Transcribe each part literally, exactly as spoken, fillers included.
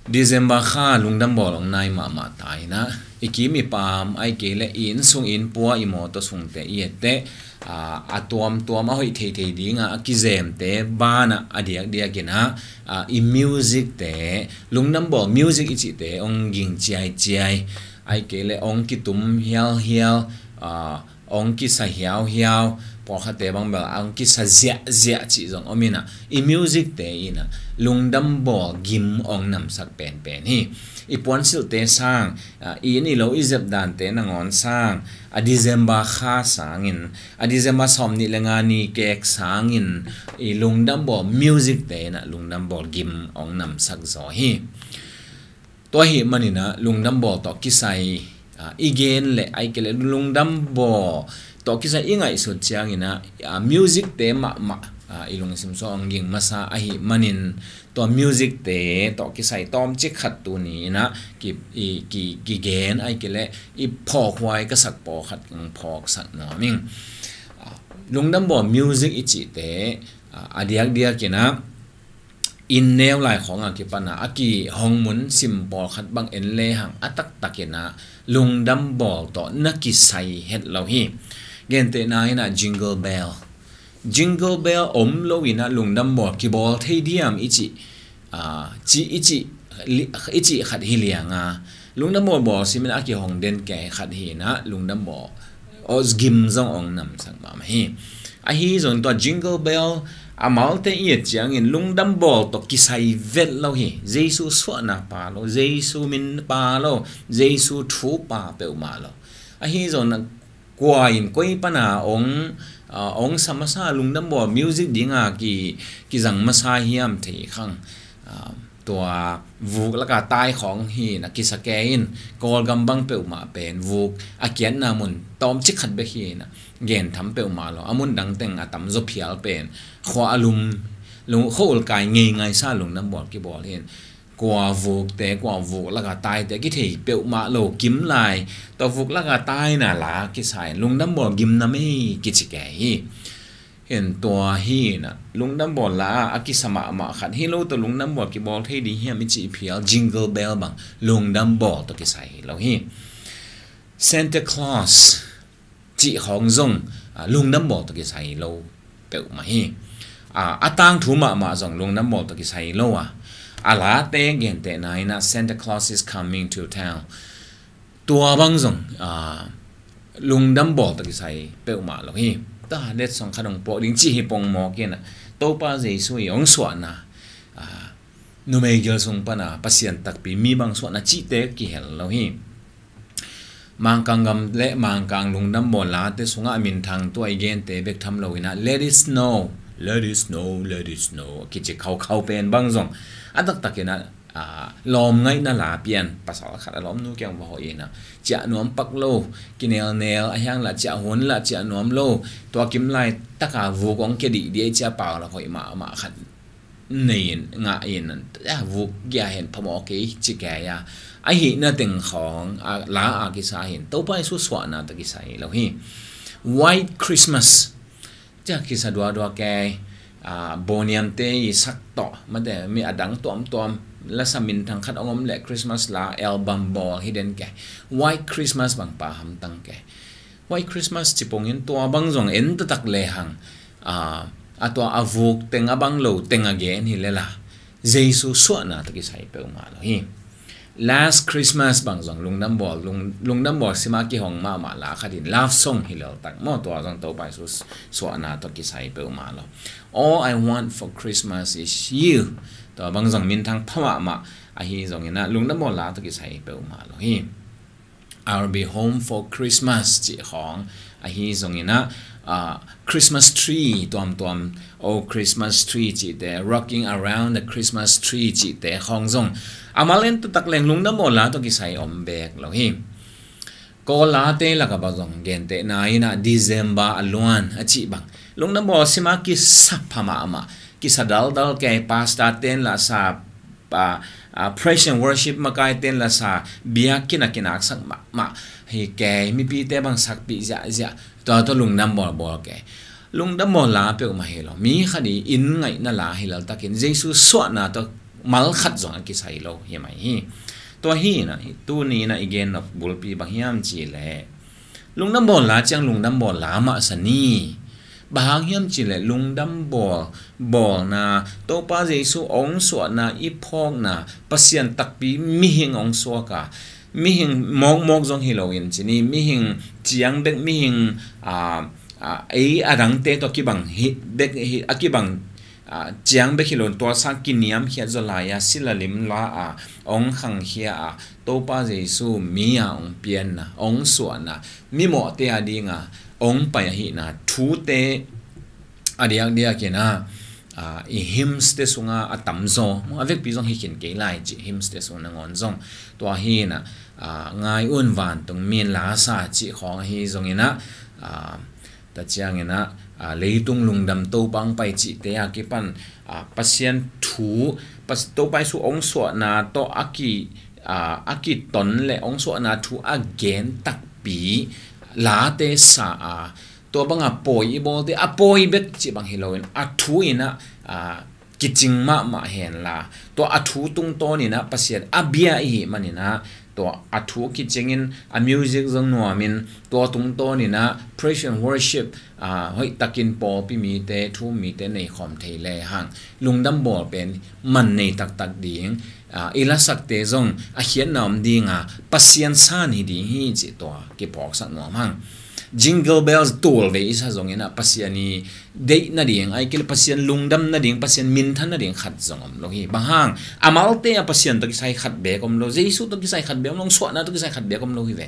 December kha lungdam bawl hong nai mahmah ta inah, i kim i pam, ahih kei leh i inn sung, i inn pua, i mawtaw sungte i etteh, aa, a tuamtuam a hoih theithei dinga a kizemte banah a diakdiak inah, aa, i music-te, lungdam bawl music i cihte hong ging ciaiciai, ahih kei leh hong kitum hialhial, aa, hong kisa hiauhiau, pawlkhatte bang bel hong kisa ziahziah cih zong om inah, i music-te inah lungdam bawl gim hong namsak penpen hi. I puansilhte sang, a, i inn i lo i zep dante nangawn sang, a December kha sangin, a December sawmnih le nga ni kek sangin, i lungdam bawl music-te inah lungdam bawl gim hong namsak zaw hi. Tua ahih maninah lungdam bawl tawh kisai, a, i gen leh, ahih kei leh lungdam bawl tawh kisai i ngaihsut cianginah, a, music-te mahmah, a, i lungsim sung hong ging masa ahih manin, tua music-te tawh kisai tawmcik khat tuni inah ki, i, ki, kigen, ahih kei leh i phawkhuai ka sak pawlkhat hong phawksak nuam ing. A, lungdam bawl music i cihte, a, a diakdiak inah, inn neu lai khawng a kipan a, a kihong mun sim pawlkhat bang en lehang a taktak inah lungdam bawl tawh na kisai het lo hi. Gentehna inah Jingle Bell. Jingle Bell om lo inah lungdam bawl kibawl thei diam i cih, aa, cih, i cih, li-, i cih khat hi lianga, lungdam bawl bawl simin a kihong den kei khat hi inah lungdam bawl aw gim zong hong namsak mahmah hi. Ahi zong tua Jingle Bell a malte i et ciangin lungdam bawl tawh kisai vet lo hi. Jesu suahna pha lo, Jesu min pha lo, Jesu thu pha peuhmah lo. Ahi zong na kua in koi pana hong, ah, hong sa masa lungdam bawl music dinga ki, kizang masa hiam thei khang. Ah, tua vuk laka tai khawng hi inah kisa kei in, Kawlgam bang peuhmah pen vuk a kiatna mun tawmcik khat bek hi inah gen tham peuhmah lo. A mun dang teng a tamzaw phial pen khua a lum, lung, khua ulkai ngeingai sa lungdam bawl kibawl hi in, kua vukte, kua vuk laka taite kithei peuhmah lo, kimlai tua vuk laka taina la kisa in lungdam bawl gimna mei kici kei hi. Hin tua hi inah lungdam bawl la a kisa mahmah khat hi lo, tua lungdam bawl kibawl thei ding hiam i cih phial Jingle Bell bang lungdam bawl tawh kisai hi lo hi. Santa Claus cih khawng zong, ah, lungdam bawl tawh kisai lo peuhmah hi. Ah, a tangthu mahmah zong lungdam bawl tawh kisai lo a, a late gentehna inah Santa Claus is coming to town. Tua bang zong, ah, lungdam bawl tawh kisai peuhmah lo hi. Ta letsong khat hong puak ding cih hi pongmawk inah, Topa Jesu i hong suahna, ah, numei gil sung pana Pasian takpi mi bang suahna cihte kihel lo hi. Mangkang gam le Mangkang lungdam bawl late sungah minthang tua i gente bek tham lo inah, Let it snow, let it snow, let it snow kici khaukhau pen bang zong a taktak inah, ah, lawm ngaihna la pian, pasal khat a lawmnu kiang va hoih inah, ciah nuam pak lo, kinelnel a hiang lah ciah hun lah ciah nuam lo, tua kimlai taka vuk hong kia dihdih a ciah pau lah hoih mahmah khat nei in, ngah in, ah, vuk gia hen phamawh kei ci kei a, ahihna teng khawng a la a kisa hin Topa Jesu suahna tawh kisai lo hi. White Christmas ciah kisa duadua kei, ah, boniamte i sak tawh, mate mi a dang tuamtuam, lasa minthang khat hong om leh Christmas la album bawl hi den kei. White Christmas bang pha hamtang kei. White Christmas cipongin tua bang zong en taktak lehang, ah, a tua a vuk teng a bang lo teng a gen hi lela, Jesu suahna tawh kisai peuhmah lo hi. Last Christmas bang zong lungdam bawl, lung, lungdam bawl sima kihong mahmah la khat in love song hi leltak maw, tua zong Topa Jesu suahna tawh kisai peuhmah lo. All I Want for Christmas is You, tua bang zong minthang pha mahmah, ahi zong inah lungdam bawl la tawh kisai peuhmah lo hi. I'll Be Home for Christmas cih khawng, ahi zong inah, ah, Christmas tree tuamtuam, Oh Christmas Tree cihte, Rocking Around the Christmas Tree cihte khawng zong a mal en taktak leng lungdam bawl la tawh kisai om bek lo hi. Kawl late laka bang zong gentehna inah December a luan a cih bang lungdam bawl sima kisa pha mahmah, kisa daldal kei, pastor ten lah sa, ah, ah, praise and worship makai ten lah sa, biakinn a kinaksak mahmah hi kei, mipite bang sakpih ziahziah, tua tawh lungdam bawlbawl kei. Lungdam bawl la peuhmah hi lo. Mi khat i inn ngaihna la hi laltakin Jesu suahna tawh mal khat zong a kisai lo hi mai hi. Tua hi na, tuni na i gen nop bulpi bang hiam cih leh, lungdam bawl la ciang lungdam bawl la mah sa ni. Bang hang hiam cih leh lungdam bawl, bawlna, Topa Jesu hong suahna i phawkna, Pasian takpi mihing hong suak a, mihing mawkmawk zong hi loin ci ni, mihing ciang bek, mihing, a, a, ei a dangte tawh kibang hi bek hi, a kibang, a, ciang bek hi lo, tua sang kiniamkhiat zaw lai-a, sila lim la-a, hong khangkhia a, Topa Jesu mi-a hong pianna, hong suahna, mimawhte a dinga hong pai ahihna thute a diakdiakin a, a, i hymns te sunga a tamzaw, a vekpi zong hi khin kei lai ci, hymns te sung nangawn zong. Tua hi na, a, ngai un vantung min la sa cih khawng ahi zongin a, a, ta ciangin a, a, leitung lungdam Topa hong pai cihte a kipan, a, Pasian thu, Pas-, Topa Jesu hong suahna tawh a ki, a, a kiton le hong suahna thu a gen takpi late sa a, tua banga pawi i bawlte, a pawi bek cih bang hi loin, a thu in a, a, kicing mahmah henla, tua a thu tungtawnin a Pasian a bia i hih manin a, tua a thu kicingin a music zong nuamin, tua tungtawnin a praise and worship, a, hoihtakin pawlpi mite, thu mite nei khawm thei le hang, lungdam bawl pen man nei taktak ding, a, i lasakte zong a khiatna om dinga, Pasian san hi ding hi cih tua kiphawksak nuam hang. Jingle bells tul vei i sa zongin a Pasian i deih nading, ahih kei leh Pasian lungdam nading, Pasian minthan nading khat zong om lo hi. Bang hang, a malte a Pasian tawh kisai khat beek om lo, Jesu tawh kisai khat beek om lo, hong suahna tawh kisai khat beek om lo hi ve.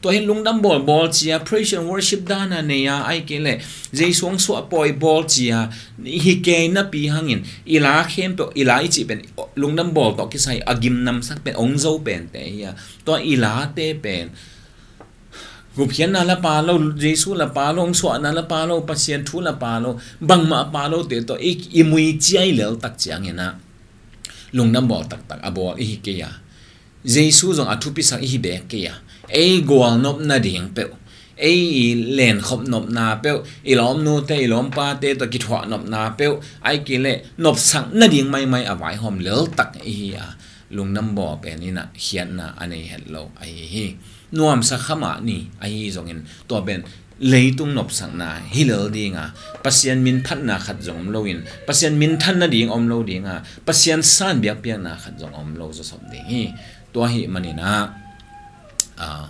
Tua hi lungdam bawl bawl cia, praise and worship dana nei a, ahih kei leh Jesu hong suah pawi bawl cia, hi kei napi hangin, i la khempeuh, i la i cih pen, lungdam bawl tawh kisai a gimnamsak pen, hong zo pente hi a. Tua i late pen, gupkhiatna la pha lo, Jesu la pha lo, hong suahna la pha lo, Pasian thu la pha lo, bangmah a pha lote tawh i, i mui cia i lel tak ciangin a, lungdam bawl taktak a bawl i hi kei a, Jesu zong a thupisak i hi beek kei a, ei gualnop nading peuh, ei i lenkhop nopna peuh, i lawmnute, i lawmpate tawh kithuah nopna peuh, ahih kei leh nopsak nading maimai a vaihawm lel tak i hi a, lungdam bawl pen in a khiatna a nei het lo ahi hi. Nuamsa kha mah ni, ahi zongin tua pen leitung nopsakna hi lel dinga, Pasian min phatna khat zong om loin, Pasian minthan nading om lo dinga, Pasian san biakpiakna khat zong om lo zawsop ding hi. Tua hi manin a, a,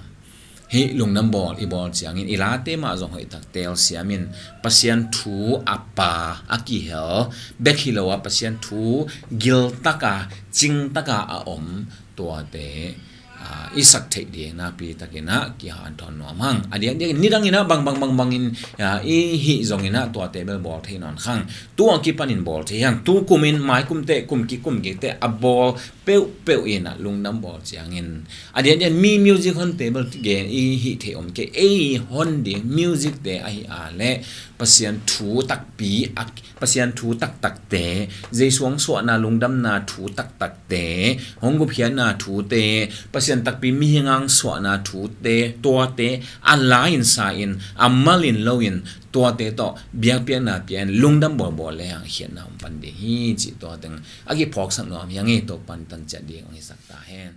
hih lungdam bawl i bawl ciangin i late mah zong hoihtak telsiamin, Pasian thu a pha, a kihel bek hi lo a, Pasian thu giltaka, cingtaka a om tuate, a, i sak theih ding nakpi takin a kihanthawn nuam hang. A diakdiakin nidangin a bang bang bang bangin, a, i hih zongin a tuate bel bawl thei nawn khang. Tu a kipanin bawl thei hang. Tu kumin mai kum teh, kum kik kum kik teh a bawl peuhpeuh in a lungdam bawl ciangin, a diakdiak mi music honte bel gen i hih theih om kei, ei hon ding music te ahi a leh Pasian thu takpi a, Pasian thu taktakte, Jesu hong suahna lungdamna thu taktakte, hong gupkhiatna thute, Pasian takpi mihing a hong suahna thute, tuate a la-in sa-in, a malin loin, tuate tawh biakpiakna pia-in lungdam bawlbawl le hang khiatna hong pan ding hi cih tua teng a kiphawksak nuam hi hang. Ei, Topa'n tan ciat ding hong hisak ta hen.